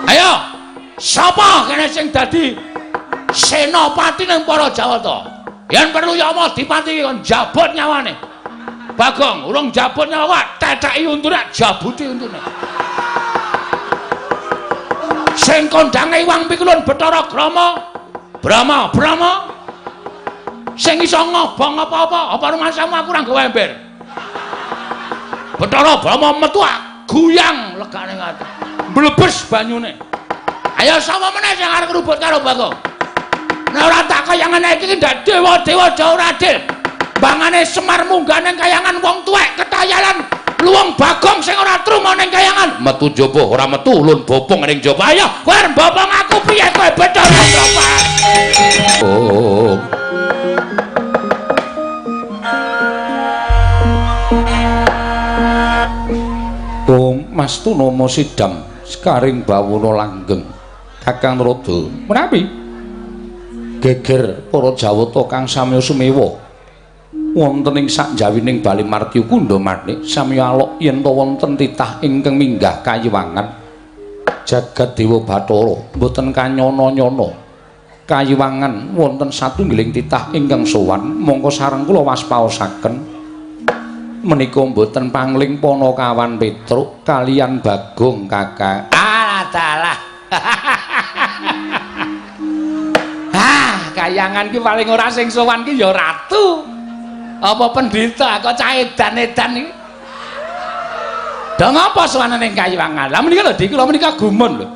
Ayo, sapa kene sing dadi senopati ning para Jawata? Yen perlu Yama dipati kon jabut nyawane. Bagong, urung jabut nyawa, teteki untune, jabuti untune. Sing kondange Iwang Pikulun Bathara Grama, Brahma, Brahma. Sing iso ngobong apa-apa, apa rumasamu aku ora nggawa ember. Bathara Brahma metu guyang legane ngati. Mblebes banyune. Ayo sapa meneh sing arep ngrubut karo Bagong? Nek ora tak kaya ngene iki ndak dewa-dewa jauh adil. Bangane Semar munggah ning kayangan wong tuwek ketayalan luwung Bagong sing ora truma ning kayangan. Metu jaba ora metu ulun bopong ning jaba. Ayo kowe arep bopong aku piye kowe Bathara Brahma? Oh. Om Mas Tunama sidang sekaring bawana langgeng Kakang Narada menawi geger para Jawata kang samya sumewa wonten ing sakjawining Bali Martya Kundha Manik samya alok yen ta wonten titah ingkang minggah kayiwangan jagat Dewa Bathara mboten kanyana-nyana kayiwangan wonten satunggiling titah ingkang sowan mongko sareng kula waspaosaken menika mboten pangling Panakawan Petruk kalian Bagong Kakang. Ah, dalah. Ah, kayangan ki paling ora sing sowan ki ya ratu. Apa pendhita kok cah edan-edan iki? Do ngapa sowan ning kayiwangan? Lah menika lho Dik, kula menika gumun lho.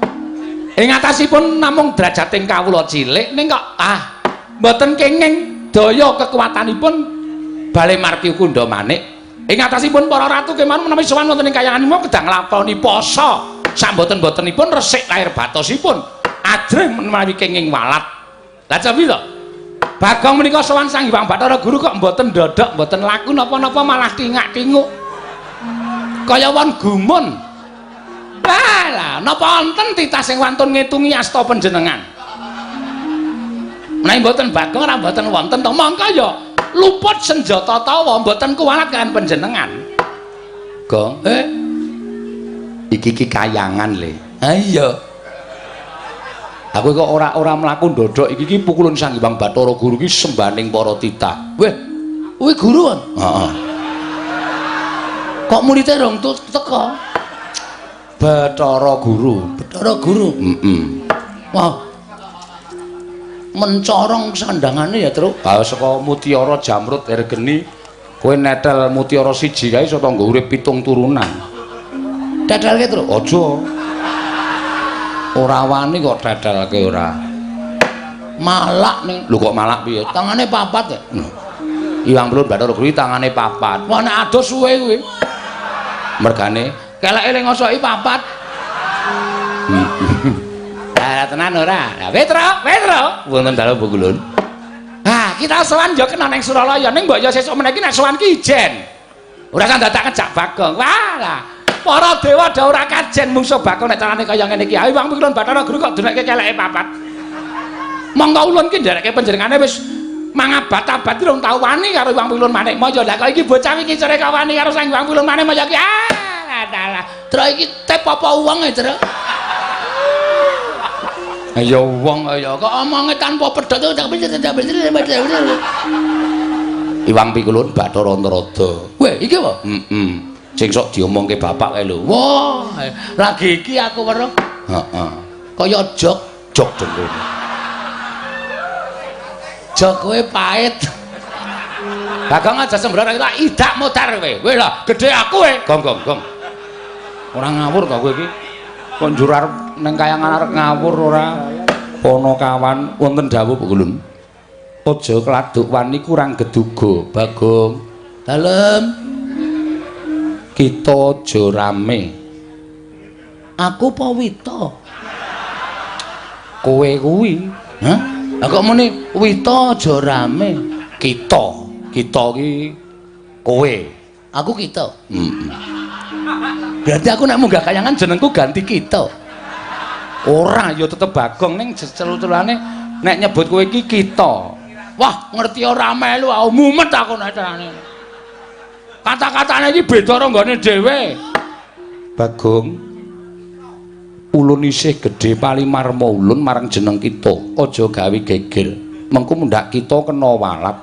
Ing atasipun namung derajating kawula cilik ning kok ah mboten kenging daya kekuatanipun Bale Martya Kundha Manik. Ing atasipun para ratu kemawon menawi sowan wonten ing kayangan kedah nglakoni poso. Samboten-botenipun resik lahir batosipun. Ajrih menawi kenging walat. Lah cobi to. Bagong menika sowan Sang Hyang Bathara Guru kok mboten ndodhok, mboten laku napa-napa malah tingak-tinguk. Kaya won gumun. Lah, lah napa wonten titah sing wantun ngitungi asta panjenengan? Menawi mboten Bagong ora mboten wonten to mongko ya luput senjata tawa mboten kuwalat kalian panjenengan. Gong, iki ki kayangan le. Ha iya. Aku kok ora mlaku ndodhok iki ki pukulun Sang Hyang Bathara Guru ki sembaning para titah. Weh, kuwi guru kon? Heeh. Kok muridé rong teka? Bathara Guru. Bathara Guru. Heeh. Wah. Mencorong sandangane ya, Truk. Ha saka mutiara jamrut ergeni kowe netel mutiara siji kae iso tangga urip 7 turunan. Tetelke, Truk. Aja. Ora wani kok tetelke ora. Malak ning. Lho kok malak piye? Tangane papat ya. Iwang Pelun Bathara Guru tangane papat. Wah nek adoh suwe kuwi. Mergane keleke ning ngosoki papat. Lah tenan ora? Lah Petro, Petro. Wonten dalem Bogulun. Ah, kita sowan ya kena ning Suralaya ning mbok ya sesuk meneh iki nek sowan ki ijen. Ora kan dadak ngejak Bagong. Wah lah. Para dewa do ora kajen mungsuh Bagong nek carane kaya ngene iki. Ayo Iwang Pikulun Bathara Guru kok dunekke keleke papat. Monggo ulun ki nderekke panjenengane wis mangabat-abad rong tau wani karo Iwang Pikulun Manikmaya. Lah kok iki bocah iki sore kok wani karo Sang Iwang Pikulun Manikmaya ki. Ah, dalah. Truk iki tep apa wong e, Truk? Ya wong ya kok omonge tanpa pedhot. Iwang Pikulun Bathara Narada. Weh, iki apa? Heeh. Sing sok diomongke bapak kae lho. Wah, lagi iki aku weruh. Heeh. Kaya jok, jok dengkul. Jok kowe pahit. Bagong aja sembrono tak idak modar kowe. Kowe lah gedhe aku kowe. Gong gong gong. Ora ngawur to kowe iki. Kok njur arep ning kayangan arep ngawur ora? Panakawan wonten dawuh Bogulun. Aja kladuk wani kurang geduga, Bagong. Dalem. Kita aja rame. Aku apa Wita? Kowe kuwi. Hah? Lah kok muni Wita aja rame? Kita. Kita ki kowe. Aku kita. Heeh. Berarti aku nek munggah kayangan jenengku ganti kita. Ora ya tetep Bagong ning celu-celane nek nyebut kowe iki kita. Wah, ngerti ora melu aku mumet aku nek carane. Kata-katane iki beda karo nggone dhewe. Bagong. Ulun isih gedhe palimarma ulun marang jeneng kita. Aja gawe geger. Mengko mundhak kita kena walap.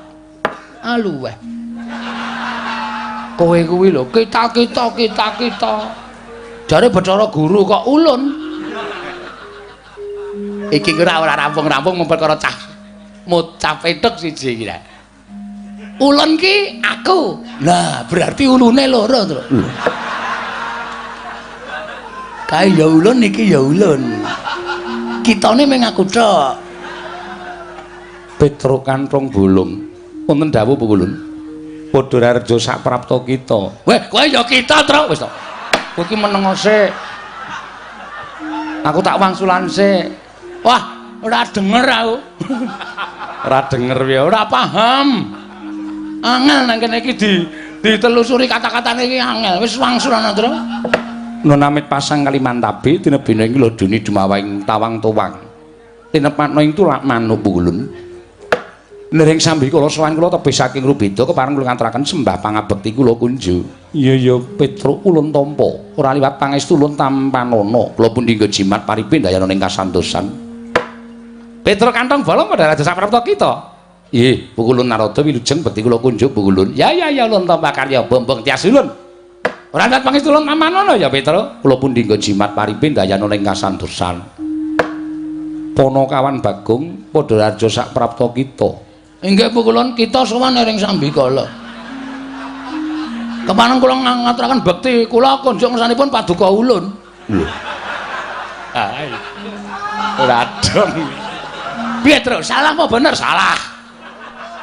Aluweh. Kowe kuwi lho, kita-kita kita-kita. Jare Bathara Guru kok ulun. Iki ora ora rampung-rampung mung perkara cah mocap petuk siji iki. Ulun ki aku. Nah, berarti ulune loro, Tru. Kae ya ulun iki ya ulun. Kitane mung aku tok. Petruk Kanthong Bolong. Wonten dawuh Bu Ulun. Padha raharja saprapta kita. Weh, kowe ya kita, Truk. Wis to. Kowe iki meneng sik. Aku tak wangsulan sik. Wah, ora denger aku. Ora denger ya, ora paham. Angel nang kene iki ditelusuri kata-katane iki angel. Wis wangsulan, Truk. Nun amit pasang Kalimantabe tinebina ing lodoni dumawahing tawang towang. Tinepatna ing tulak manuk Bu Ulun. Nering sambikala sowan kula tebih saking Rubeda kepareng kula ngaturaken sembah pangabekti kula kunju. Iya ya Petruk ulun tampa, ora liwat pangestu ulun tampanana. Kula pundi nggo jimat paripindayana ing kasantosan. Petruk Kanthong Bolong padha raja saprapta kita. Nggih, Bu Ulun Narada wilujeng bekti kula kunjuk Bu Ulun. Ya ya ya ulun tampa karya bombong tias ulun. Ora liwat pangestu ulun tampanana ya Petruk. Kula pundi nggo jimat paripindayana ing kasantosan. Ponokawan Bagong padha raja saprapta kita. Inggih Bu Kulun, kita sowan ring sambikala. Kepareng kula ngaturaken bekti kula kunjuk ngersanipun paduka ulun. Lho. Hai. Ora dong. Piye, Truk? Salah apa bener? Salah.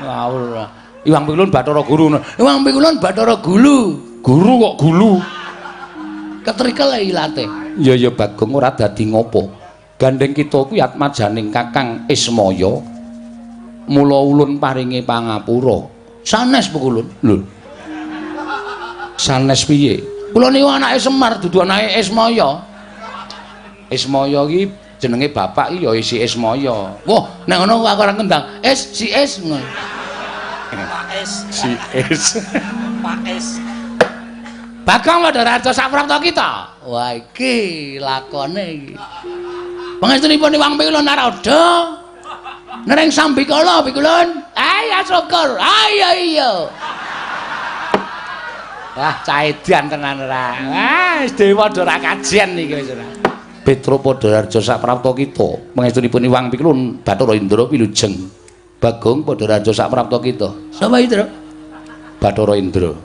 Ngawur. Iwang Pikulun Bathara Guru. Iwang Pikulun Bathara Gulu. Guru kok gulu. Ketrikel ilate. Ya ya Bagong ora dadi ngopo. Gandeng kita kuwi atmajaning Kakang Ismaya. Mula ulun paringi pangapura. Sanes Bu Kulun. Lho. Sanes piye? Kula niku anake Semar dudu anake Ismaya. Ismaya iki jenenge bapak iki ya isi Ismaya. Wah, nek ngono aku ora kendang. S si S ngono. Pak S. Si S. Pak S. Bagong padha raja saprapta kita. Wah, iki lakone iki. Pangestunipun Iwang Pikulun Narada. Nereng sambikala Pikulun. Ayo syukur. Ayo iya. Wah, caedan tenan ora. Wah, wis dewa ora kajian iki wis ora. Petruk padha raja saprapta kita. Pangestunipun Iwang Pikulun Bathara Indra wilujeng. Bagong padha raja saprapta kita. Sapa iki, Truk? Bathara Indra.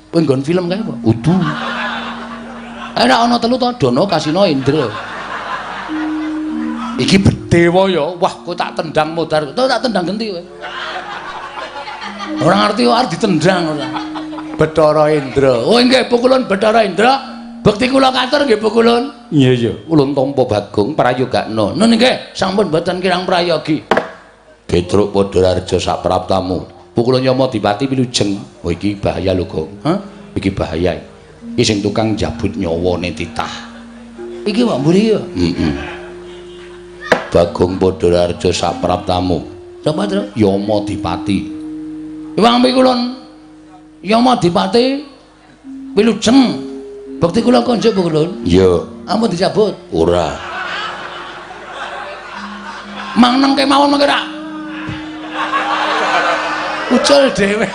Kowe nggon film kae apa? Udu. Ora ana telu to, Dono, Kasino, Indra. Iki bedewa ya. Wah, kowe tak tendang modar. Kowe tak tendang genti kowe. Ora ngerti kok arep ditendang ora. Bathara Indra. Oh nggih, Pukulun Bathara Indra. Bekti kula katur nggih Pukulun. Iya iya, ulun tampa Bagong prayogakna. Nun nggih, sampun boten kirang prayogi. Petruk padha raja sapraptamu. Pukulun Yama Dipati wilujeng. Oh iki bahaya lho, Gong. Hah? Iki bahaya. Iki sing tukang njabut nyawane titah. Iki wae mburi ya. Heeh. Bagong padha raja sapraptamu. Sapa, Truk? Yama Dipati. Iwang Pikulun Yama Dipati wilujeng. Bekti kula konjuk Pukulun. Iya. Ampun dicabut. Ora. Mangneng kemawon mengke ra. Ucul dhewe.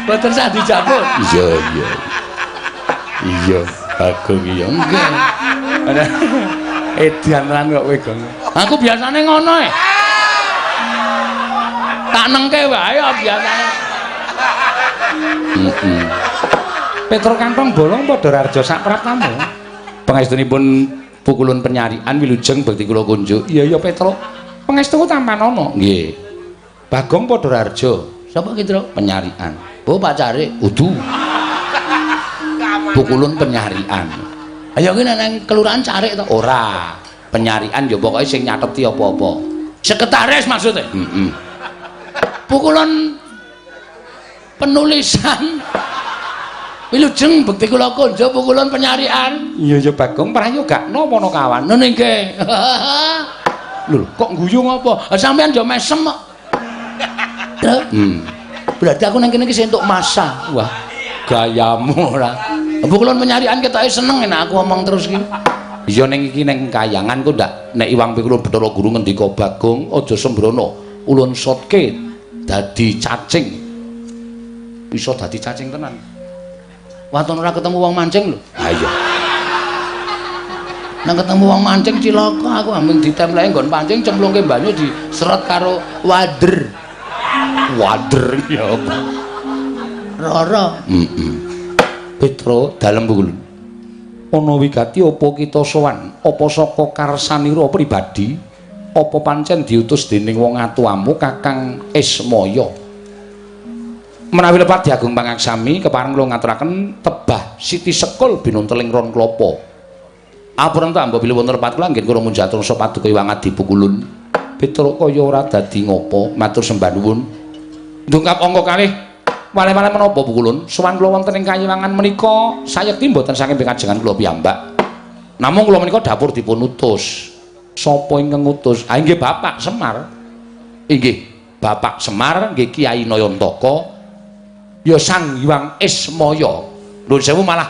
Boten sah dicabut. Iya iya. Iya, Bagong iya. Nggih. Edian tenan kok kowe, Gong. Aku biasane ngono e. Tak nengke wae biasane. Heeh. Petruk Kanthong Bolong padha raja sapraptamu. Pangestunipun Pukulun penyarian wilujeng bekti kula kunjuk. Iya iya Petruk. Pangestuku tampanana. Nggih. Bagong padha raja. Sapa ki, Truk? Penyarian. Oh, pacare. Udu. Pukulun penyarian. Ayo ki nang kelurahan carik to? Ora. Penyarian ya pokoke sing nyateti apa-apa. Sekretaris maksudnya? Heeh. Pukulun penulisan wilujeng bekti kula konjo pukulun penyarian. Iya ya Bagong prayogakna Ponokawan. Nun nggih. Lho kok guyu ngopo? Sampeyan yo mesem kok. Truk. Berarti aku nang kene iki entuk masa. Wah, gayamu ora. Pukulun penyarian ketoke seneng enak aku omong terus iki. Iya ning iki ning kayangan kok ndak nek Iwang Pikulun Bathara Guru ngendika Bagong aja sembrono ulun sotke dadi cacing. Iso dadi cacing tenan. Waton ora ketemu wong mancing lho. Ha iya. Nang ketemu wong mancing cilaka aku, ambeng ditempleki nggon pancing cemplungke banyu diseret karo wader. Wader ya apa? Rara. Heeh. Petro dalem pukul. Ana wigati apa kita sowan? Apa saka karsanira pribadi? Apa pancen diutus dening wong atuamu Kakang Ismaya? Menawi lepat diagung pangaksami kepareng kula ngaturaken tebah Siti Sekul binunteling ron klapa. Apunten ta mbok bilih wonten lepat kula anggen kula munjatur rasa paduka Iwang Adi Pukulun. Petruk kaya ora dadi ngopo, matur sembah nuwun. Ndungkap angka kalih wale-wale menapa Pukulun? Sowan kula wonten ing kayiwangan menika sayekti mboten saking pikajengan kula piyambak. Namung kula menika dapur dipun utus. Sapa ingkang ngutus? Ah inggih Bapak Semar. Inggih, Bapak Semar nggih Kyai Nayantaka. Ya Sang Hyang Ismaya. Nuwun sewu malah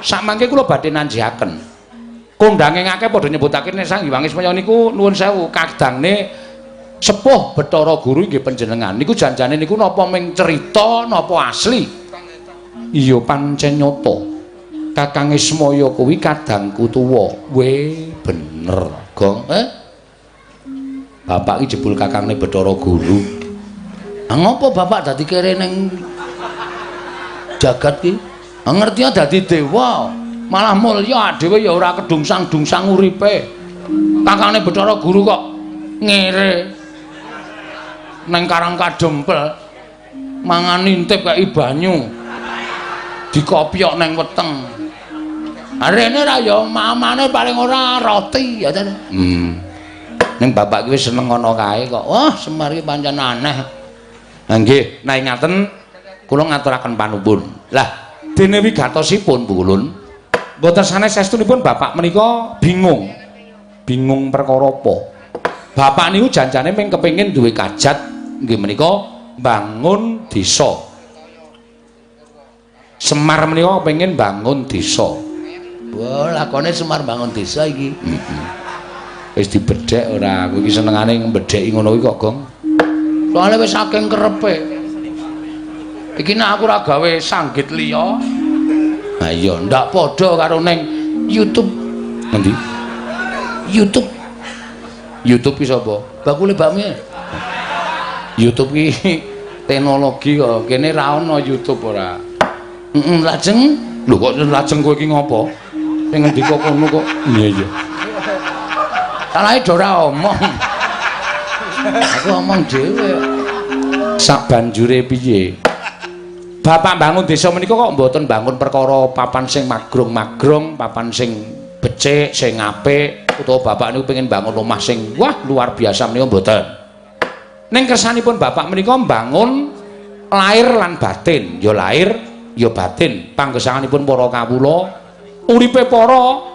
sakmangke kula badhe nanjihaken. Kondange akeh padha nyebutake nek Sang Hyang Ismaya niku nuwun sewu kadangne sepuh Bathara Guru inggih panjenengan. Niku janjane niku napa ming cerita napa asli? Iya pancen nyata. Kakang Ismaya kuwi kadangku tuwa. We bener, Gong. Eh? Bapak iki jebul kakangne Bathara Guru. Ah ngopo bapak dadi kere ning jagat ki? Ah ngerti dadi dewa, malah mulya dhewe ya ora kedungsang-dungsang uripe. Kakangne Bathara Guru kok ngere neng Karang Kadempel mangan intip kaya banyu dikopyok neng weteng. Rene ra ya mamane paling ora roti ya ta. Hmm. Ning bapak ki wis seneng ngono kae kok. Wah, Semar iki pancen aneh. Lah nggih, nek ngaten kula ngaturaken panuwun. Lah, dene wigatosipun Pukulun, mboten sanes estunipun bapak menika bingung. Bingung perkara apa? Bapak niku janjane mung kepengin duwe kajat nggih menika bangun desa. Semar menika kepengin bangun desa. Wah, lakone Semar bangun desa iki. Heeh. Wis dibedhek ora, aku iki senengane mbedheki ngono kuwi kok, Gong. Soale wis saking kerepe. Iki nek aku ora gawe sanggit liya. Ha iya, ndak padha karo ning YouTube. Ngendi? YouTube. YouTube ki sapa? Bakule bakmi. YouTube ki teknologi kok. Kene ra ono YouTube ora. Heeh, lajeng. Lho kok lajeng kowe iki ngopo? Sing ngendika kono kok. Iya iya. Salahe do ora omong. Aku omong dhewe. Sabanjure piye? Bapak bangun desa menika kok mboten bangun perkara papan sing magrong-magrong, papan sing becik, sing apik, utawa bapak niku pengen bangun omah sing wah luar biasa menika mboten. Ning kersanipun bapak menika mbangun lahir lan batin, ya lahir ya batin. Panggesanganipun para kawula, uripe para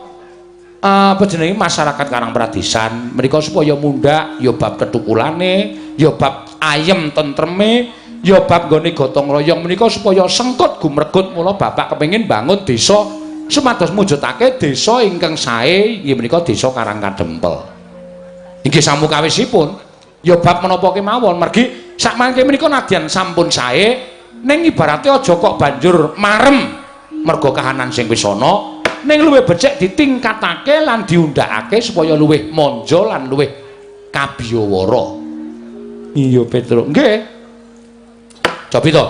apa jenenge masyarakat Karang Pradesan menika supaya mundhak ya bab ketukulane, ya bab ayem tentreme, ya bab nggone gotong royong menika supaya sengkut gumregut. Mula bapak kepengin bangun desa supados mujudake desa ingkang sae inggih menika desa Karang Kadempel. Inggih samukawisipun ya bab menapa kemawon mergi sakmangke menika nadyan sampun sae ning ibarate aja kok banjur marem merga kahanan sing wis ana, ning luwih becik ditingkatake lan diundhakake supaya luwih manja lan luwih kabiyawara. Iya Petruk, nggih. Cobi to.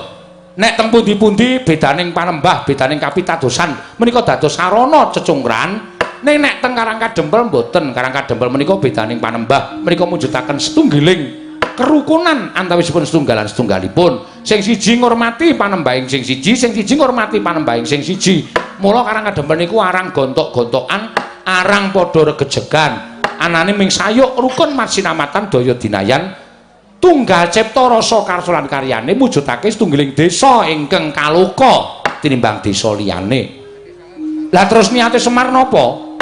Nek teng pundi-pundi bedaning panembah, bedaning kapitadosan menika dados sarana cecungkran. Ning nek teng Karang Kadempel mboten. Karang Kadempel menika bedaning panembah menika mujudaken setunggiling kerukunan antawisipun setunggalan setunggalipun. Sing siji ngurmati panembahing sing siji, sing siji ngurmati panembahing sing siji. Mula Karang Kadempel niku arang gontok-gontokan, arang padha regejegan. Anane ming sayuk rukun masinamatan daya dinayan tunggal cipta rasa karsa lan karyane mujudake setunggiling desa ingkang kaloka tinimbang desa liyane. Lah terus niate Semar napa?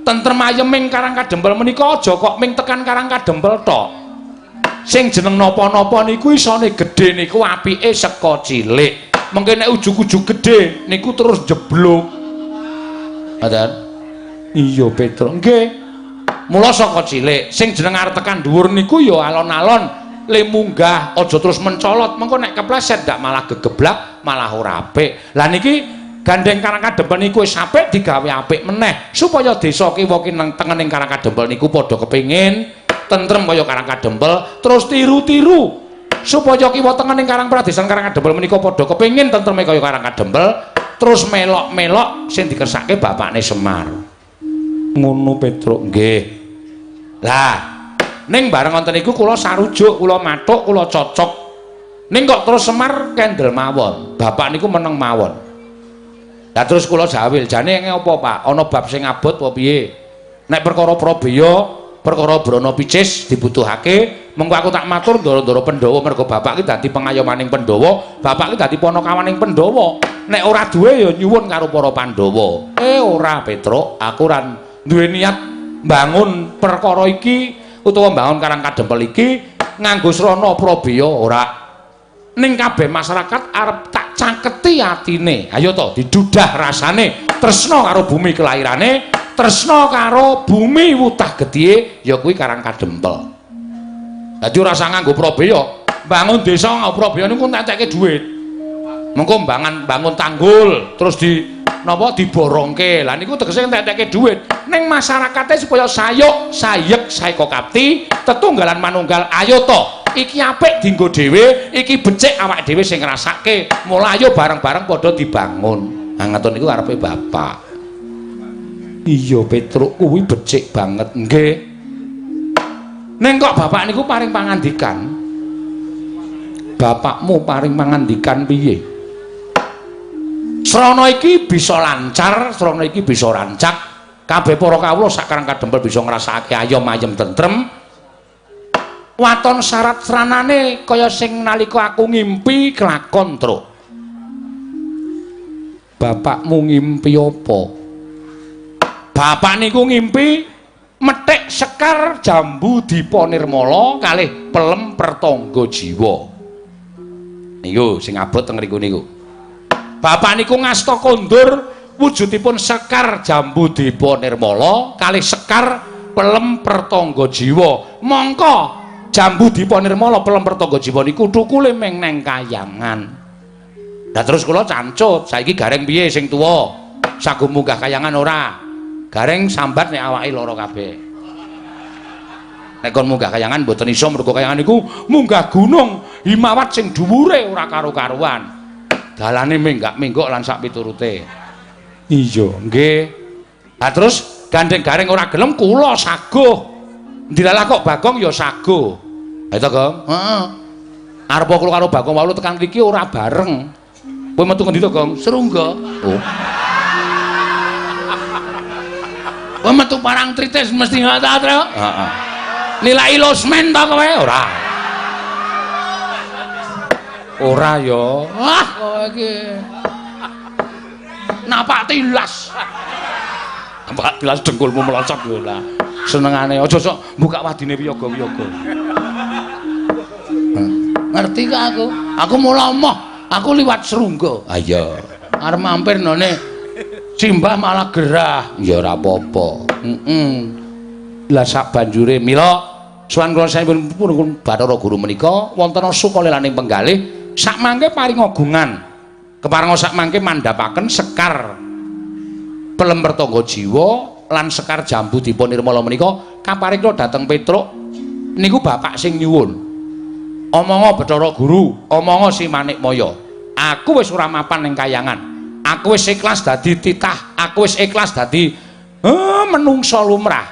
Tentrem ayeming Karang Kadempel menika aja kok ming tekan Karang Kadempel tok. Sing jeneng napa-napa niku isone gedhe niku apike saka cilik. Mengke nek ujug-ujug gedhe niku terus jeblok. Ngoten. Iya, Petruk. Nggih. Mula saka cilik sing jeneng arep tekan dhuwur niku ya alon-alon le munggah, aja terus mencolot, mengko nek kepleset ndak malah gegeblak, malah ora apik. Lah niki gandeng Karang Kadempel niku wis apik digawe apik meneh supaya desa kiwa kineng tengening Karang Kadempel niku padha kepengin tentrem kaya Karang Kadempel, terus tiru-tiru supaya kiwa tengening Karang Pradesan Karang Kadempel menika padha kepengin tentreme kaya Karang Kadempel, terus melok-melok sing dikersake bapakne Semar. Ngono, Petruk. Nggih. Lah, ning bareng wonten niku kula sarujuk, kula mathuk, kula cocok. Ning kok terus Semar kendel mawon. Bapak niku meneng mawon. Lah terus kula jawil, jane apa, Pak? Ana bab sing abot apa piye? Nek perkara Prabeya, perkara Brana Picis dibutuhake, mengko aku tak matur ndara-ndara Pandhawa mergo bapak ki dadi pengayomaning Pandhawa, bapak ki dadi panakawaning Pandhawa. Nek ora duwe ya nyuwun karo para Pandhawa. Ora, Petruk, aku ora duwe niat mbangun perkara iki utawa mbangun Karang Kadempel iki nganggo srana Prabeya ora. Ning kabeh masyarakat arep tak caketi atine. Ayo to didudah rasane, tresna karo bumi kelairane, tresna karo bumi wutah getihe ya kuwi Karang Kadempel. Dadi ora usah nganggo Prabeya, bangun desa nganggo Prabeya niku entek-entekke dhuwit. Mengko bangun tanggul terus di napa diborongke. Lah niku tegese entek-entekke dhuwit. Ning masyarakate supaya sayuk, sayek, saeka kapti, tetunggalan manunggal, ayo to. Iki apik dienggo dhewe, iki becik awake dhewe sing ngrasake. Mula ayo bareng-bareng padha dibangun. Ha ngoten niku karepe bapak. Iya, Petruk, kuwi becik banget. Nggih. Ning kok bapak niku paring pangandikan? Bapakmu paring pangandikan piye? Srana iki bisa lancar, srana iki bisa rancak, kabeh para kawula sak Karang Kadempel bisa ngrasakake ayom ayem tentrem. Waton syarat sranane kaya sing nalika aku ngimpi kelakon, Truk. Bapakmu ngimpi apa? Bapak niku ngimpi methik sekar jambu dipa nirmala kalih pelem pertangga jiwa. Niku sing abot teng ngriku niku. Bapak niku ngasta kondur wujudipun sekar jambu dipa nirmala kalih sekar pelem pertangga jiwa. Mongko jambu dipa nirmala pelem pertangga jiwa niku thukule meng neng kayangan. Lah terus kula cancut, saiki Gareng piye sing tuwa? Sago munggah kayangan ora? Gareng sambat nek awake lara kabeh. Nek kon munggah kayangan mboten iso mergo kayangan niku munggah gunung Himawat sing dhuwure ora karo-karuan. Dalane menggak-menggok lan sak piturute. Iya, nggih. Lah terus gandeng Gareng ora gelem kula saguh. Ndilalah kok Bagong ya saguh. Ha to, Gong? Heeh. Arep kula karo Bagong wau tekan mriki ora bareng. Kowe metu ngendi to, Gong? Serungga. Oh. Kowe metu parang tritis mesti ngono ta, Tru? Heeh. Nilai losmen to kowe? Ora. Ora ya. Wah, kowe iki. Napak tilas. Napak tilas dengkulmu melocot lho lah. Senengane aja sok buka wadine wiyaga-wiyaga. Ngerti kok aku? Aku mula moh, aku liwat Serungga. Ha iya. Arep mampir none Simbah malah gerah. Ya ora apa-apa. Heeh. Lah sak banjure mila sowan kula sampun pun Bathara Guru menika wonten sukalelaning penggalih sak mangke paring agungan. Keparenga sak mangke mandhapaken sekar pelem pertangga jiwa lan sekar jambu dipa nirmala menika kaparing dhateng Petruk niku bapak sing nyuwun. Omonga Bathara Guru, omonga Si Manikmaya. Aku wis ora mapan ning kayangan. Aku wis ikhlas dadi titah, aku wis ikhlas dadi menungsa lumrah.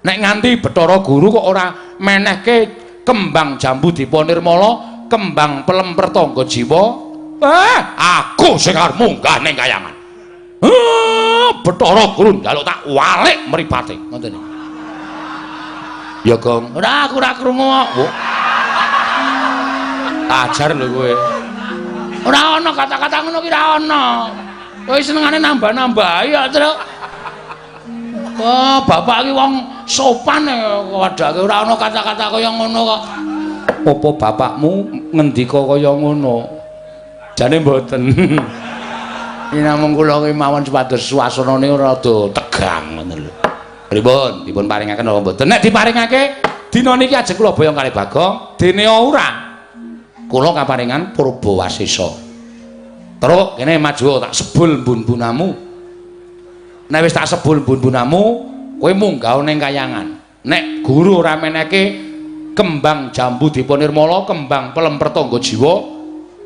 Nek nganti Bathara Guru kok ora menehke kembang jambu dipa nirmala, kembang pelem pertangga jiwa, aku sing arep munggah ning kayangan. Bathara Guru njaluk tak walik mripate. Ngoten. Ya, Gong. Ora, aku ora krungu kok. Ajar lho kowe. Ora ana kata-kata ngono ki ora ana. Kowe senengane nambah-nambahi ya, Truk. Wah, bapak iki wong sopan padake ora ana kata-kata kaya ngono kok. Apa bapakmu ngendika kaya ngono? Jane mboten. Iki namung kula ki mawon supados suasanane rada tegang ngono lho. Pripun? Dipun paringaken napa mboten? Nek diparingake dina niki ajeng kula boyong kalih Bagong, dene ora. Kula kaparingan Purbawasesa. Truk kene maju tak sebul bun-bunamu. Nek wis tak sebul bun-bunamu, kowe munggah ning kayangan. Nek guru ora meneke kembang jambu dipa nirmala, kembang pelem pertangga jiwa,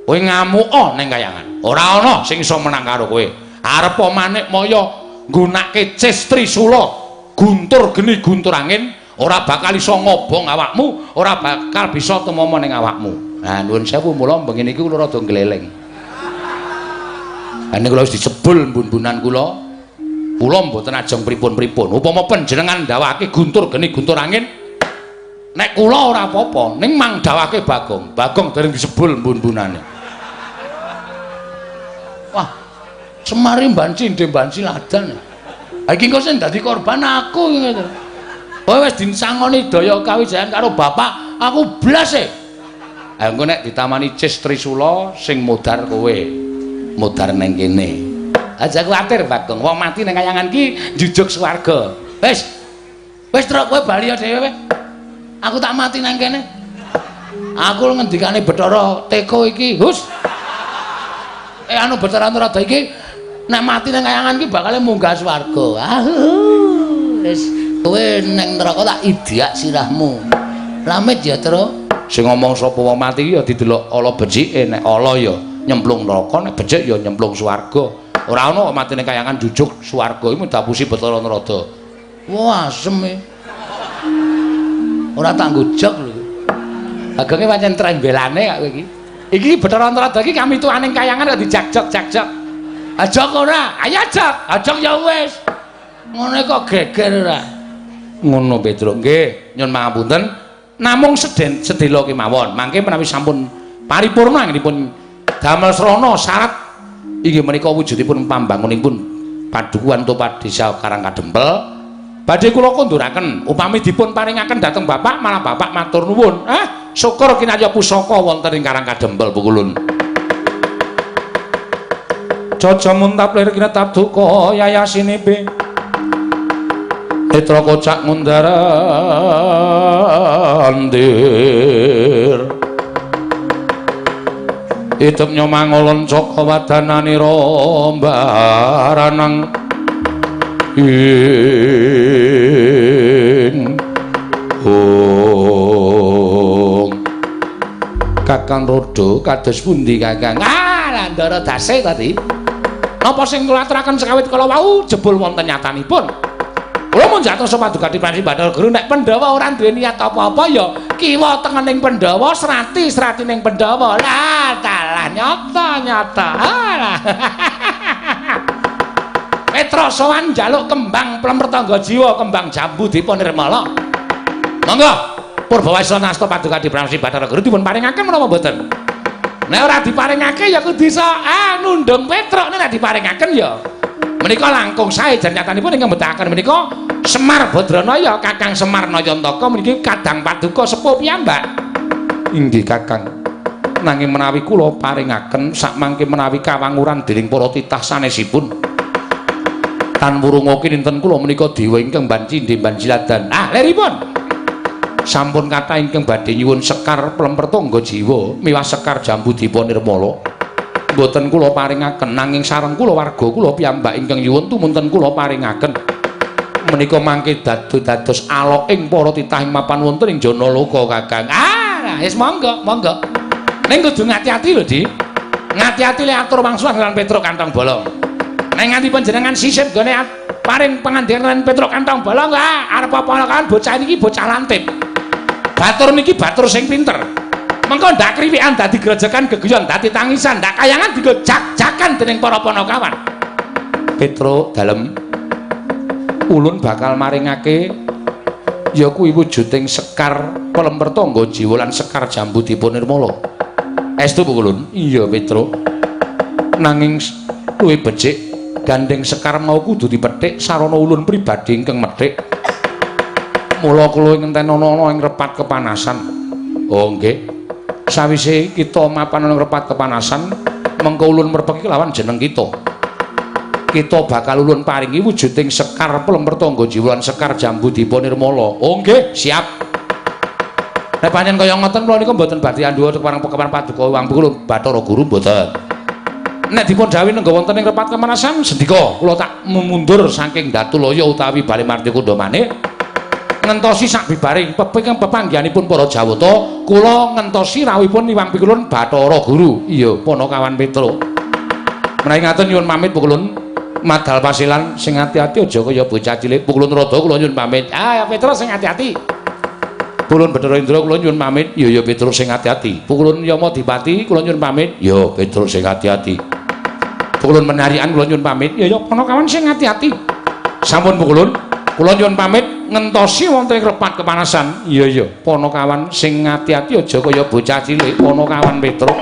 kowe ngamuka ning kayangan. Ora ana sing iso menang karo kowe. Arepa manik maya nggunake cis trisula, guntur geni guntur angin, ora bakal iso ngobong awakmu, ora bakal bisa tumama ning awakmu. Nah, nuwun sewu mula bengi niki kula rada ngleleng. Lah niku kula wis disebul bun-bunan kula. Kula mboten ajeng pripun-pripun. Upama panjenengan ndawake guntur geni guntur angin, nek kula ora apa-apa, ning mang dawake Bagong. Bagong dereng disebul bun-bunane. Wah, Semari banci ndhe banci ladan. Ha iki engko sing dadi korban aku iki ngene. Kowe wis disangoni daya kawijayan karo bapak, aku blas e. Ha engko nek ditamani cis trisula sing modar kowe. Modar ning kene. Aja kuwatir Bagong, wong mati ning kayangan ki njujuk swarga. Wis. Wis truk kowe bali dhewe kowe. Aku tak mati nang kene. Aku ngendikane Bathara Teko iki, hus. Anu Bathara Narada iki nek mati nang kayangan ki bakal munggah swarga. Ah, wis kowe ning neraka tak idyak sirahmu. Lamit ya, Tru. Sing ngomong sapa wong mati ya didelok ala becike, nek ala ya nyemplung neraka, nek becik ya nyemplung swarga. Ora ana kok mati ning kayangan jujuk swarga iki dapusi Bathara Narada. Wah, asem e. Ora tak nggo jok lho. Agonge pancen trembelane kok kowe iki. Iki Bathara Narada iki kami tuaning kayangan kok dijak-jok-jak-jok. Ajok ora? Ayo ajok. Ajok ya wis. Ngono kok geger ora? Ngono Petruk. Nggih, nyun pangapunten. Namung seden sedhela kemawon. Mangke menawi sampun paripurna anggenipun damel srana syarat inggih menika wujudipun pambangunipun padukuhan utawa desa Karangkadempel. Badhe kula konduraken upami dipun paringaken dhateng Bapak malah Bapak matur nuwun. Ah, syukur kinarya pusaka wonten ing Karangkadempel pukulun. Caca muntap lir kinetap duka yayasinipe. Netra kocak ngundar andir. Idep nyomangolon caka wadananira mbaranang ing hong. Kakang Rodo kados pundi Kakang? Ah, Landara dase tadi. Napa sing kula aturaken sekawit kala wau jebul wonten nyatanipun. Kula mun jatosa paduka Pransi Bathara Guru nek Pandhawa ora duwe niat apa-apa ya kiwa tengening Pandhawa, srati sratining Pandhawa. Lah dalah nyata-nyata. Alah. Petra sowan njaluk kembang plem pertangga jiwa, kembang jambu dipa nirmala. Monggo Purbawasesa nasta paduka Pransi Bathara Guru dipun paringaken menapa mboten? Nek ora diparingake ya kudu iso nundung Petruk, nek diparingaken ya menika langkung sae jan nyatanipun ingkang mbetahaken menika Semar Badranaya Kakang Semar Nayantaka meniki kadang paduka sepuh piyambak. Inggih Kakang. Nanging menawi kula paringaken sakmangke menawi kawanguran dening para titah sanesipun. Tan wurunga kininten kula menika dewa ingkang banci banjiladan. Ah, leripun. Sampun kathah ingkang badhe nyuwun sekar plem pertangga jiwa miwah sekar jambu dipa nirmala. Mboten kula paringaken nanging sareng kula warga kula piyambak ingkang nyuwun tumunten kula paringaken. Menika mangke dados aloking para titah ing mapan wonten ing Janaloka Kakang. Ah, wis monggo, monggo. Ning kudu ngati-ati lho, Di. Ngati-ati le atur wangsulan lan Petruk Kantong Bolong. Nek nganti panjenengan sisip gone paring pangandikan lan Petruk Kantong Bolong, ah arep apa kan bocah niki bocah lantip. Batur niki batur sing pinter. Mengko ndak kriwikan dadi grojokan geguyon dadi tangisan, ndak kayangan dienggo jak-jakan dening para panakawan. Petruk dalem ulun bakal maringake ya kuwi wujuding sekar pelem pertangga jiwa lan sekar jambu dipa nirmala. Estu Pukulun? Iya Petruk. Nanging luwih becik gandeng sekar mau kudu dipethik sarana ulun pribadi ingkang methik. Mula kula ngenten ana ing repat kepanasan. Oh nggih. Sawise kita mapan ing repat kepanasan, mengko ulun merpeki lawan jeneng kita. Kita bakal ulun paringi wujuding sekar Pelem Pertangga Jiwa lan sekar Jambu Dipa Nirmala. Oh nggih, siap. Nek pancen kaya ngoten kula niku mboten badhe andhuwa kepareng pekapan paduka Hyang Pikulun Bathara Guru mboten. Nek dipun dhawuhi nengga wonten ing Repat Kemanasan sendika kula tak mundur saking Datulaya utawi Bale Martikunda manik ngentosi sak bibaring pepanggihanipun para Jawata kula ngentosi rawuhipun Hyang Pikulun Bathara Guru. Iya, Panakawan Petruk. Menawi ngaten nyuwun pamit Pukulun. Madal pasilan sing ati-ati aja kaya bocah cilik. Pukulun Rada kula nyuwun pamit. Ah ya Petruk sing ati-ati. Pukulun Bathara Indra kula nyuwun pamit. Ya ya Petruk sing ati-ati. Pukulun Yamadipati kula nyuwun pamit. Ya Petruk sing ati-ati. Pukulun Menarian kula nyuwun pamit. Ya ya Panakawan sing ati-ati. Sampun Pukulun, kula nyuwun pamit ngentosi wonten ing Repat Kepanasan. Iya ya Panakawan sing ati-ati aja kaya bocah cilik. Panakawan Petruk.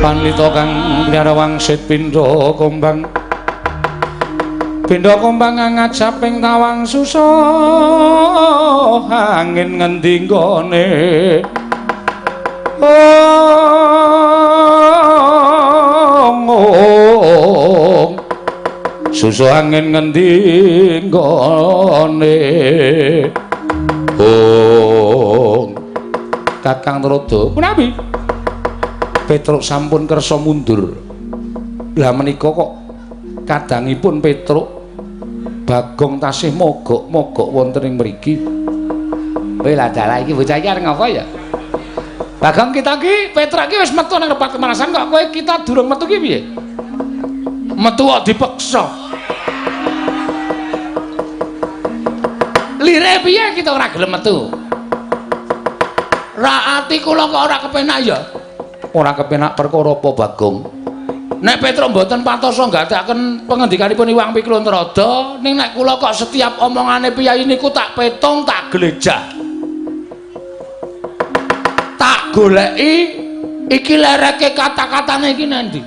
Pandita kang plihara wangsit pindha kombang pindha kombang ngajaping tawang susa angin ngendi nggone ong susa angin ngendi nggone ong. Kakang Trada punawi Petruk sampun kersa mundur. Lah menika kok kadangipun Petruk Bagong tasih mogok-mogok wonten ing mriki. Kowe lah dalah iki bocah iki arep ngapa ya? Bagong kita iki Petruk iki wis metu nang Repat Kemanasan kok kowe kita durung metu ki piye? Metu kok dipeksa. Lire piye kita ora gelem metu? Ra ati kula kok ora kepenak ya. Ora kepenak perkara apa Bagong? Nek Petruk mboten patosa nggatekaken pengendikanipun Hyang Pikulun Trada, ning nek kula kok setiap omongane piyayi niku tak petung, tak glejah. Tak goleki iki lereke kata-katane iki nandi.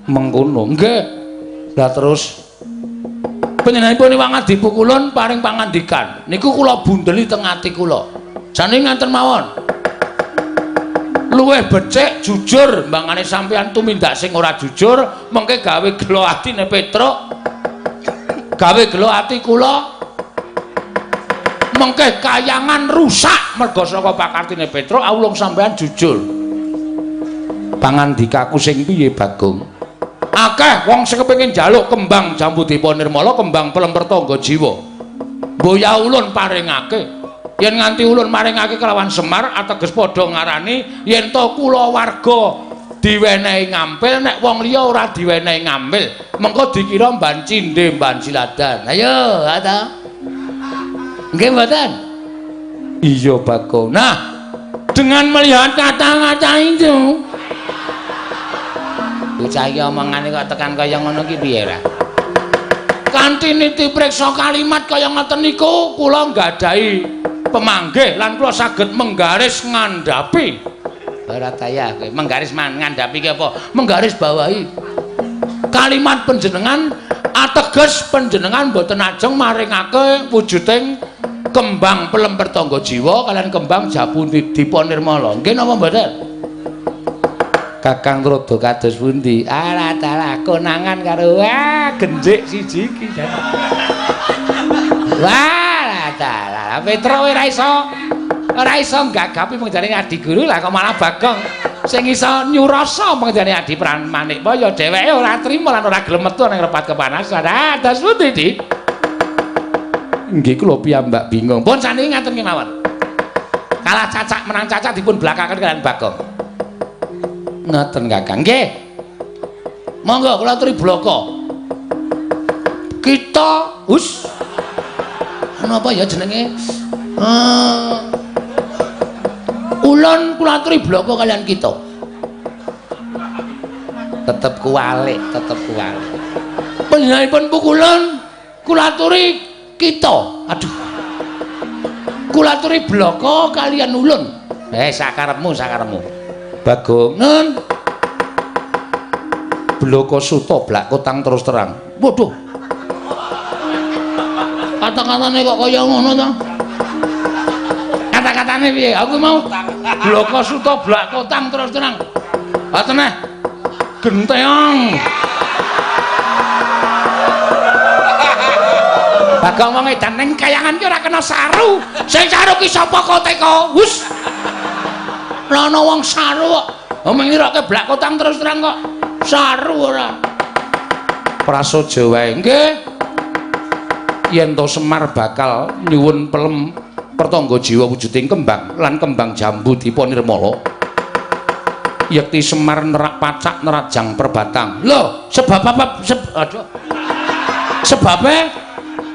Mengkono. Nggih. Lah terus panjenenganipun Hyang Adi Pukulun paring pangandikan. Niku kula bundeli teng ati kula. Jane ngaten mawon. Luwih becik jujur mbangane sampeyan tumindak sing ora jujur mengke gawe gelo atine Petruk, gawe gelo ati kula, mengke kayangan rusak merga saka pakartine Petruk. Awulung sampeyan jujur. Pangandikaku sing piye Bagong? Akeh wong sing kepengin njaluk kembang Jambu Dipa Nirmala, kembang Pelem Pertangga Jiwa. Mboya ulun paringake. Yen nganti ulun maringake kelawan Semar ateges padha ngarani yen to kula warga diwenehi ngampil, nek wong liya ora diwenehi ngampil mengko dikira mban cindhe mban siladan. Ayo ta nggih mboten? Iya Bagong. Nah, dengan melihat kata-kata itu bocah iki omongane kok tekan kaya ngono ki piye ra? Kanthi niti priksa kalimat kaya ngoten niku kula nggadahi pemanggih lan kula saged menggaris ngandhapi. Ora tayah kowe menggaris ngandhapi ki apa? Menggaris bawahi kalimat panjenengan ateges panjenengan mboten ajeng maringake wujuding kembang Pelem Pertangga Jiwa kalian kembang Jambu Dipa Nirmala. Nggih napa mboten? Kakang Trada kados pundi? Alah dalah konangan karo wah genjik siji iki. Wah dalah Petruk ora iso gagapi mung jane adi guru lah kok malah Bagong. Sing iso nyurasa pengendane Adi Manikmaya dheweke ora trima lan ora gelem metu ning repat kepanasan. Ah, das pundi, Dik? Nggih kula piyambak bingung. Pun saniki ngaten kemawon. Kalah cacak menang cacak dipun blakaken kalian Bagong. Ngoten Kakang. Nggih. Monggo kula aturi blaka. Kita hus. Napa ya jenenge? Ulun kula aturi blaka kalian kita. Tetep kuwalik, tetep kuwalik. Panjenenganipun pukulun kula aturi kita. Aduh. Kula aturi blaka kalian ulun. Sakarepmu, sakarepmu. Bagong, nun. Blaka suta blak kotang terus terang. Waduh. Kata-katane kok kaya ngono to? Kata-katane piye? Aku mau blaka suta blak kotang terus terang. Ha teneh. Genteong. Bagong wong edan ning kayangan ki ora kena saru. Sing saru ki sapa kok teko? Hus. Ora ana wong saru kok. Wong ngiroke blak kotang terus terang kok. Saru ora. Prasaja wae. Nggih. Yen to Semar bakal nyuwun pelem pertangga jiwa wujuding kembang lan kembang jambu dipa nirmala. Yekti Semar nerak pacak nerajang perbatang. Lho, sebab apa? Aduh. Sebabe?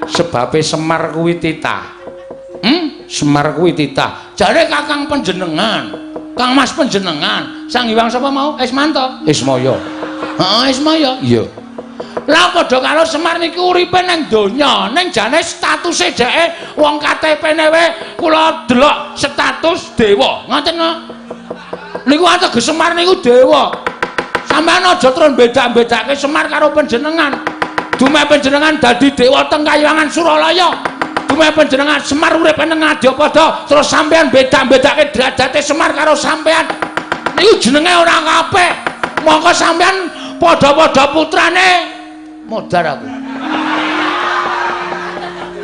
Sebabe Semar kuwi titah. Semar kuwi titah. Jare Kakang panjenengan, Kang Mas panjenengan, Sang Hyang sapa mau? Ismanto. Ismaya. Heeh, Ismaya. Iya. Lah padha karo Semar niki uripe nang donya, ning jane statuse dheke wong KTP-ne wae kula delok status dewa. Ngoten kok. Niku ateges Semar niku dewa. Sampeyan aja terus beda-bedake Semar karo panjenengan. Dumeh panjenengan dadi dewa teng Kayangan Suralaya. Dumeh panjenengan Semar urip nang Ngadyapada, terus sampeyan beda-bedake derajate Semar karo sampeyan. Niku jenenge ora apik. Mongko sampeyan padha-padha putrane modar aku.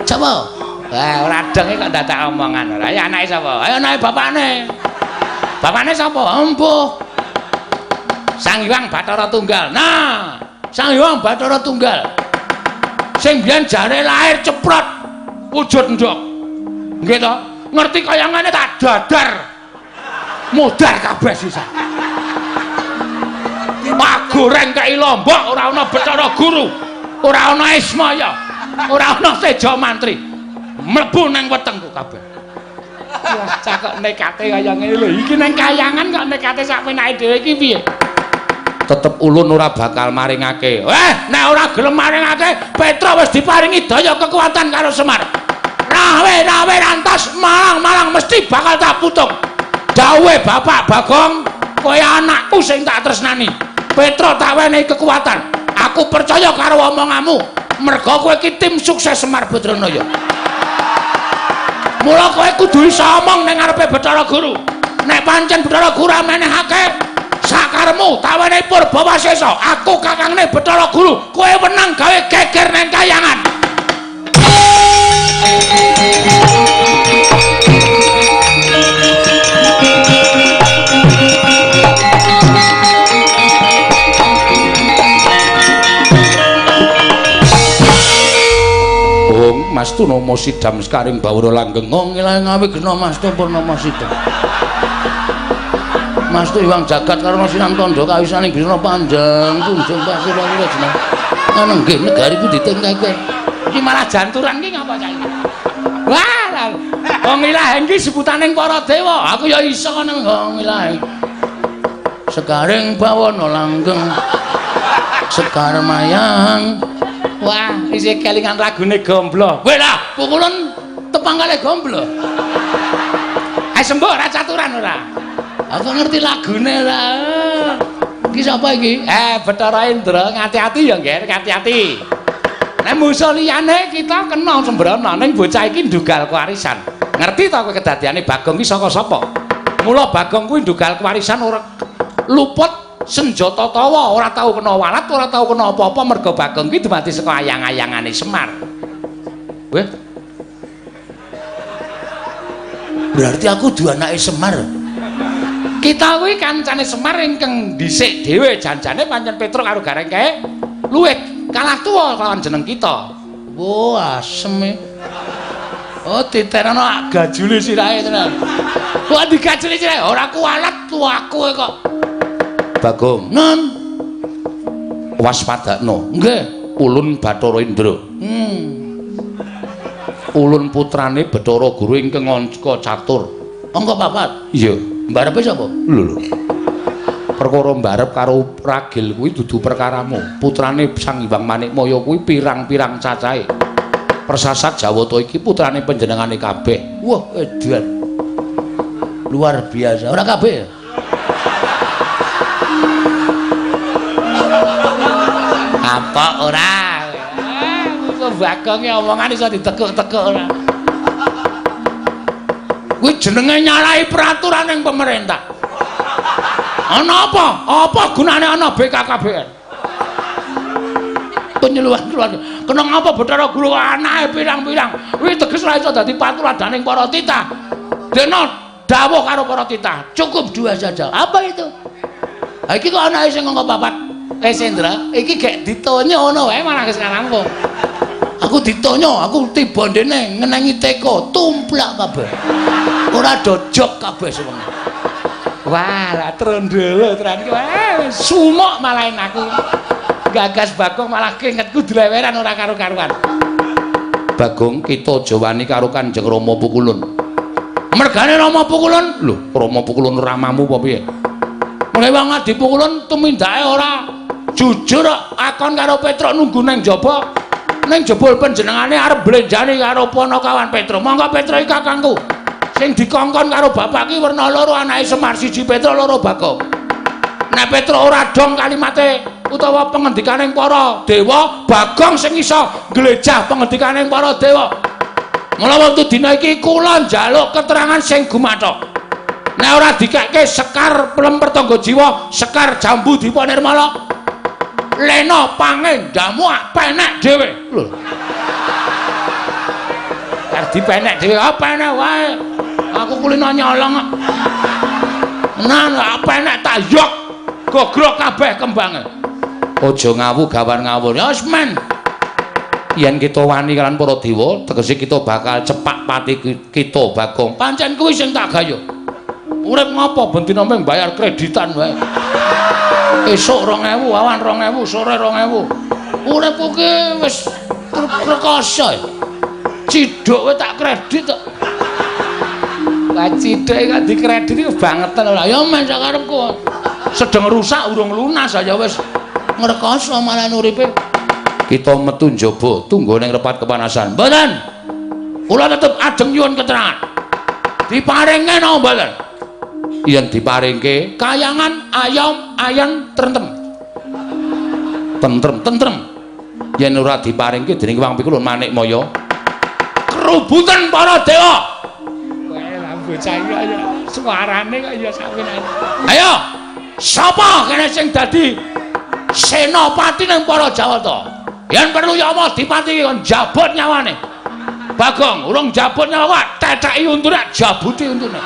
Sapa? Wah, ora deng kok dadak omongan ora. Ya anake sapa? Ayo anake bapakne. Bapakne sapa? Empuh. Sang Hyang Bathara Tunggal. Nah, Sang Hyang Bathara Tunggal. Sing biyen jare lahir ceprot wujud ndok. Nggih to? Ngerti kayangane tak dadar. Modar kabeh sisa. Pak goreng kei lombok ora ana Bathara Guru, ora ana Ismaya, ora ana Seja Mantri. Mlebu nang wetengku kabeh. Wah, cah kok nekate kaya ngene lho. Iki nang kayangan kok nekate sak penake dhewe iki piye? Tetep ulun ora bakal maringake. Nek ora gelem maringake, Petra wis diparingi daya kekuatan karo Semar. Rawe-rawe rantas malang-malang mesti bakal tak putung. Dawuhe Bapak Bagong, kowe anakku sing tak tresnani. Petra tak wenehi kekuatan. Aku percaya karo omonganmu. Merga kowe iki tim sukses Semar Badranaya. Mula kowe kudu iso omong ning ngarepe Bathara Guru. Nek pancen Bathara Guru menehake sakaremu tak wenehi purba wasesa. Aku kakangne Bathara Guru, kowe wenang gawe geger nang kayangan. Mas Tunama Sidam sekaring bawara langgeng. Wong ilang ngawi gena Mas Tu Purnama Sidam. Mas Tu iwang jagat karo sinam tandha kawisaning bisna panjang tunjung pasir kula jeneng. Ngono nggih negari pundi tengke. Iki malah janturan ki ngapa cah iki? Wah, wong ilaheng ki sebutaning para dewa. Aku ya iso ngono wong ilaheng. Sekaring bawana langgeng. Sekar mayang. Wah, isih kelingan lagune Gomblo. Kowe lah, pukulun tepang kali Gomblo. Ayo sembuh ora caturan ora. Aku ngerti lagune ora. Iki sapa iki? Bathara Indra, ngati-ati ya, Ngger, ngati-ati. Nek musuh liyane kita kena sembrono, ning bocah iki ndugal kewarisan. Ngerti ta kowe kedadiane Bagong iki saka sapa? Mula Bagong kuwi ndugal kewarisan ora luput senjata tawa, ora tau kena walat, ora tau kena apa-apa merga Bagong ki dumadi saka ayang-ayangane Semar. Weh. Berarti aku duwe anake Semar. Kita kuwi kancane Semar ingkang dhisik dhewe janjane pancen Petruk karo Gareng kae luwih kalah tuwa lawan jeneng kita. Wah, asem e. Oh, titenono gajule sirahe tenan. Kok digajuli sirahe ora kuwalet tuaku kok. Bagong, Nun. Waspadakno. Nggih, Ulun Bathara Indra. Ulun putrane Bathara Guru ingkang angka catur. Angka papat. Iya. Mbarepe sapa? Lho lho. Perkara mbarep karo ragil kuwi dudu perkaramu. Putrane Sang Hyang Manikmaya kuwi pirang-pirang cacahe. Persasat Jawata iki putrane panjenengane kabeh. Wah, edan. Luar biasa. Ora kabeh. Apa ora? Iso Bagonge omongan iso ditekuk-tekuk ora. Kuwi jenenge nyalahi peraturan ning pemerintah. Ana apa? Apa gunane ana BKKBN? Penyeluhan keluarga. Kena ngapa Bathara Guru anake pirang-pirang? Kuwi teges ora iso dadi patuladaning para titah. Dene dawuh karo para titah, cukup dua saja. Apa itu? Ha iki kok anake sing angka papat. Sendra, iki gek ditonyo ngono wae malah wis rampung. Aku ditonyo, aku tiba ndene ngenengi teko, tumplak kabeh. Ora dojok kabeh sewengi. Wah, lah trondolo tenan iki. Wah, sumuk malah aku. Gagas Bagong malah keringetku dileweran ora karo-karuan. Bagong, kita aja wani karo Kanjeng Rama Pukulun. Mergane Rama Pukulun? Lho, Rama Pukulun ramamu apa piye? Mulai wong Adi Pukulun tumindake ora jujur akon karo Petruk nunggu nang jaba. Ning jebul panjenengane arep blenjani karo Panakawan Petruk. Monggo Petruk iki kakangku. Sing dikongkon karo bapak ki werna loro anake Semar, siji Petruk loro Bagong. Nek Petruk ora dong kalimate utawa pengendikaning para dewa, Bagong sing iso nglejah pengendikaning para dewa. Mula wektu dina iki kula njaluk keterangan sing gumathok. Nek ora dikekke sekar plemper tangga jiwa, sekar jambu dipa nirmala. Lena pangendamu penek dhewe. Lho. Arep dipenek dhewe, ah penek wae. Aku kulino nyolong kok. Nah, penek tak yok. Gogrok kabeh kembange. Aja ngawu gawan ngawur. Ya wis men. Yen kita wani kalian para dewa, tegese kita bakal cepak pati kita Bagong. Pancen kuwi sing tak gayo. Urip ngopo ben dina mung bayar kreditan wae. Esuk 2000, awan 2000, sore 2000. Uripku ki wis rekoso. Cidhuk wae tak kredit kok. Lah cidhuk kok dikredit iku bangetan ora. Ya men sakarepku. Sedeng rusak urung lunas aja wis ngrekoso malah uripe. Kita metu njaba tunggu ning repat kepanasan. Mboten. Kula tetep ajeng nyuwun keterangan. Diparinge napa mboten? Yen diparingke kayangan ayam ayan trentem. Tentrem tentrem. Yen ora diparingke dening Wang Pikulun Manikmaya, kerubutan para dewa. Kowe lah bocah iki ya suarane kok ya sakmenane. Ayo, sapa kene sing dadi senopati ning para Jawata? Yen perlu Yama dipati kon jabot nyawane. Bagong, urung jabot nyawa, tetheki untune, jabuti untune.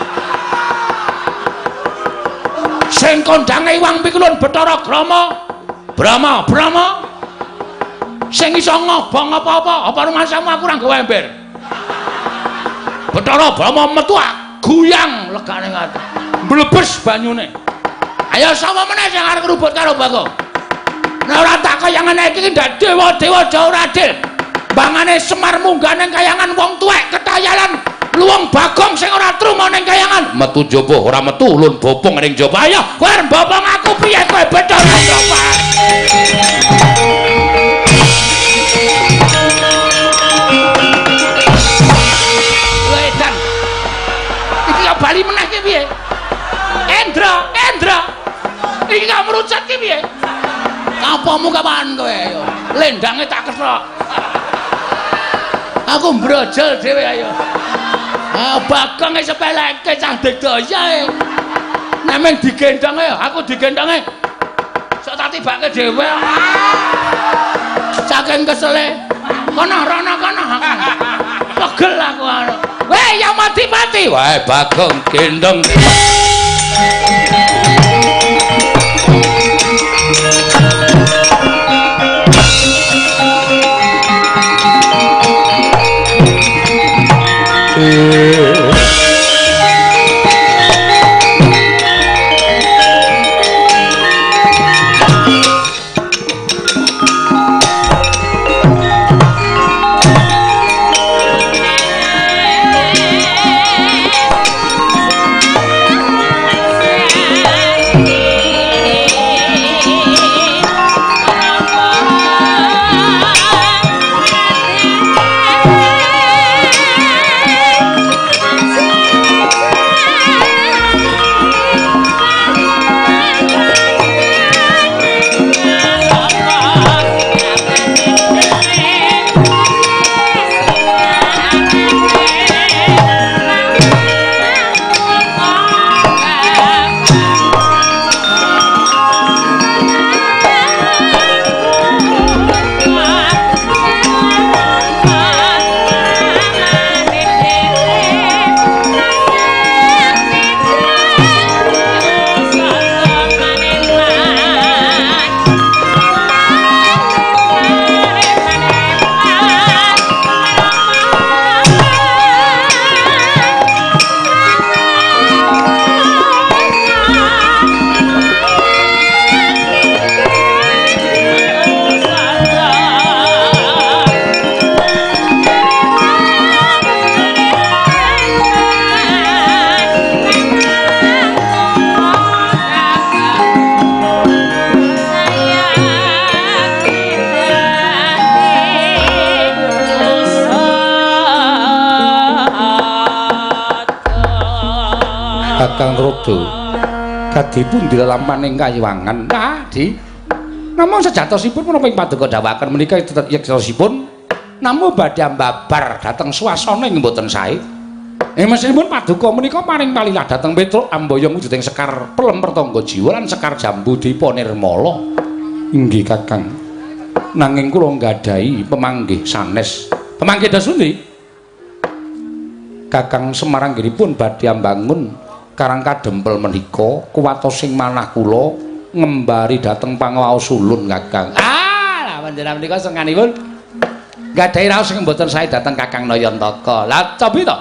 Sing kondange Wang Pikulun Bathara Grama, Brahma, Brahma. Sing iso ngobong apa-apa, apa rumasamu aku ora nggawa ember. Bathara Brahma metu guyang legane ngati. Mblebes banyune. Ayo sapa meneh sing arep ngrubut karo Bagong? Nek ora tak kaya ngene iki ndak dewa-dewa aja ora adil. Bangane Semar munggah ning kayangan wong tuwek ketayalan luwung Bagong sing ora truma ning kayangan. Metu njaba ora metu ulun bopong ning njaba. Ayo kowe arep bopong aku piye kowe Bathara Brahma? Lho edan. Iki kok bali meneh ki piye? Endra, Endra. Iki kok merucut ki piye? Apamu kapan kowe ayo? Lendange tak kethok. Aku mbrojol dhewe ayo. Ah Bagong e sepeleke cah digdaya e. Nek mung digendhong e, aku digendhonge. Sok tak tibake dhewe. Saking kesele. Kono rono kono. Pegel aku anu. Weh ya mati-mati. Wae Bagong gendhong. Kakang Rodo kadipun dilelampaning kayiwangan. Ah, Di. Namung sejatosipun menapa ing paduka dawuhaken menika yektosipun namung badhe ambabar dhateng swasana ing mboten sae. Ing mesinipun paduka menika paring palilah dhateng Petruk amboyong wujuding sekar pelem pertangga jiwa lan sekar jambu dipa nirmala. Inggih Kakang. Nanging kula nggadahi pemanggih sanes. Pemanggih dos pundi? Kakang Semarangginipun badhe ambangun Karang Kadempel menika kuwatosing manah kula ngembari dhateng pangawaos ulun Kakang. Ah, lah panjenengan menika senganipun nggadahi raos sing mboten sae dhateng Kakang Nayantaka. Lah cobi to.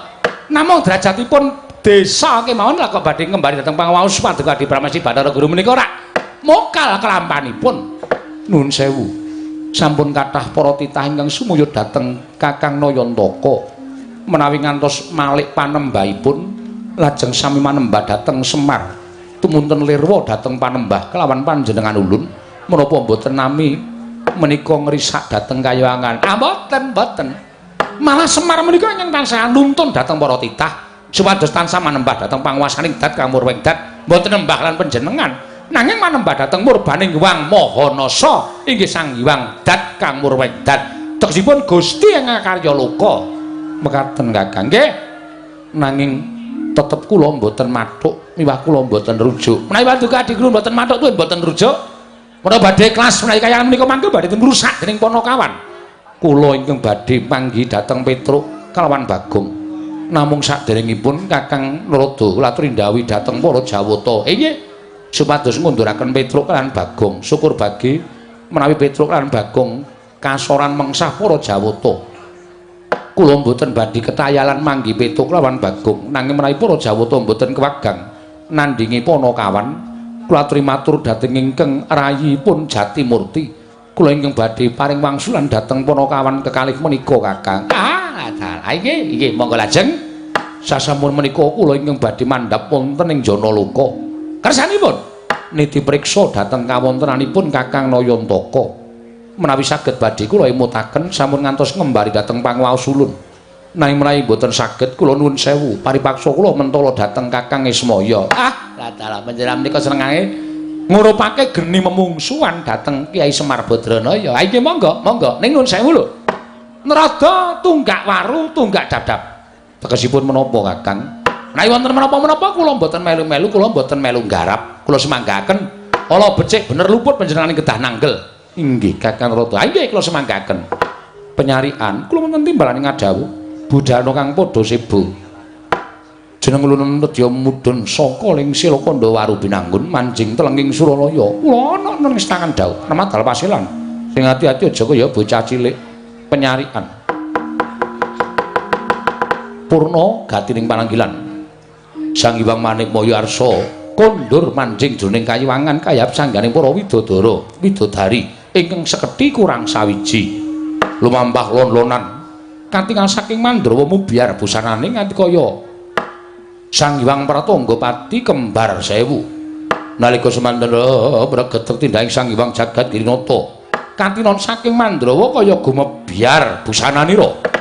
Namung derajatipun desa kemawon lah kok badhe ngembari dhateng pangawaos paduka Adi Pramesti Bathara Guru menika ora mokal kelampanipun. Nuwun sewu. Sampun kathah para titah ingkang sumuyut dhateng Kakang Nayantaka menawi ngantos malik panembahipun lajeng sami manembah dhateng Semar tumunten lirwa dhateng panembah kelawan panjenengan ulun menapa mboten nami menika ngrisak dhateng kayangan. Ah mboten, mboten. Malah Semar menika ingkang tansah nuntun dhateng para titah supados tansah manembah dhateng panguwasaning dat kang murwing dat mboten nembah lan panjenengan nanging manembah dhateng murbaning Hyang Maha Nasa inggih Sang Hyang Dat kang murwing dat tegesipun Gusti ingkang karya loka. Mekaten Kakang. Nggih. Nanging tetep kula mboten mathuk miwah kula mboten rujuk. Menawi paduka Adi Guru mboten mathuk tuwin mboten rujuk. Menawi badhe ikhlas menawi kayangan menika mangke badhe ngrusak dening Panakawan. Kula ingkang badhe panggih dhateng Petruk kalawan Bagong. Namung saderengipun Kakang Narada kula aturi ndhawuhi dhateng para Jawata. Inggih supados ngunduraken Petruk lan Bagong. Syukur bagi menawi Petruk lan Bagong kasoran mengsah para Jawata. Kula mboten badhe ketayalan manggi Petruk lawan Bagong, nanging menawi para Jawata mboten kewagang nandhingi Panakawan, kula aturi matur dhateng ingkang rayipun Jatimurti. Kula ingkang badhe paring wangsulan dhateng Panakawan kekalih menika Kakang. Ah, dalah inggih, inggih monggo lajeng. Sasampun menika kula ingkang badhe mandhap wonten ing Janaloka. Kersanipun niti priksa dhateng kawontenanipun Kakang Nayantaka. Menawi saged badhe kula emutaken sampun ngantos ngembari dhateng panguwaos ulun. Nanging menawi mboten saged kula nuwun sewu, paripaksa kula mentala dhateng Kakang Ismaya. Ah, lah dalah panjenengan menika senengane ngurupake geni memungsuhan dhateng Kyai Semar Badranaya. Ha inggih monggo, monggo. Ning nuwun sewu lho. Narada tunggak waru, tunggak dap-dap. Tegesipun menapa Kakang? Menawi wonten menapa-menapa kula mboten melu-melu, kula mboten melu nggarap. Kula semanggaken ala becik bener luput panjenengane kedah nanggel. Inggih Kakang Narada. Inggih kula semanggaken. Penyarian kula wonten timbalane ngadhawuh budhana kang padha sebo. Jeneng ulun nedya mudhun saka ling sila Kandha Waru binanggun manjing telenging Suralaya. Kula ana nang stangan dhaup remadal pasilan. Sing ati-ati aja kaya bocah cilik. Penyarian. Purna gatining pananggilan. Sang Hyang Manikmaya Arsa kondur manjing jroning kayiwangan kayap sangganing para widodara, widodari ingkang sekedhi kurang sawiji. Lumampah lon-lonan katingal saking Mandrawa mubyar busanane nganti kaya Sang Hyang Pratanggapati kembar sewu. Nalika semanten mregetek tindhaking Sang Hyang Jagat Girinata katinon saking Mandrawa kaya gumebyar busananira.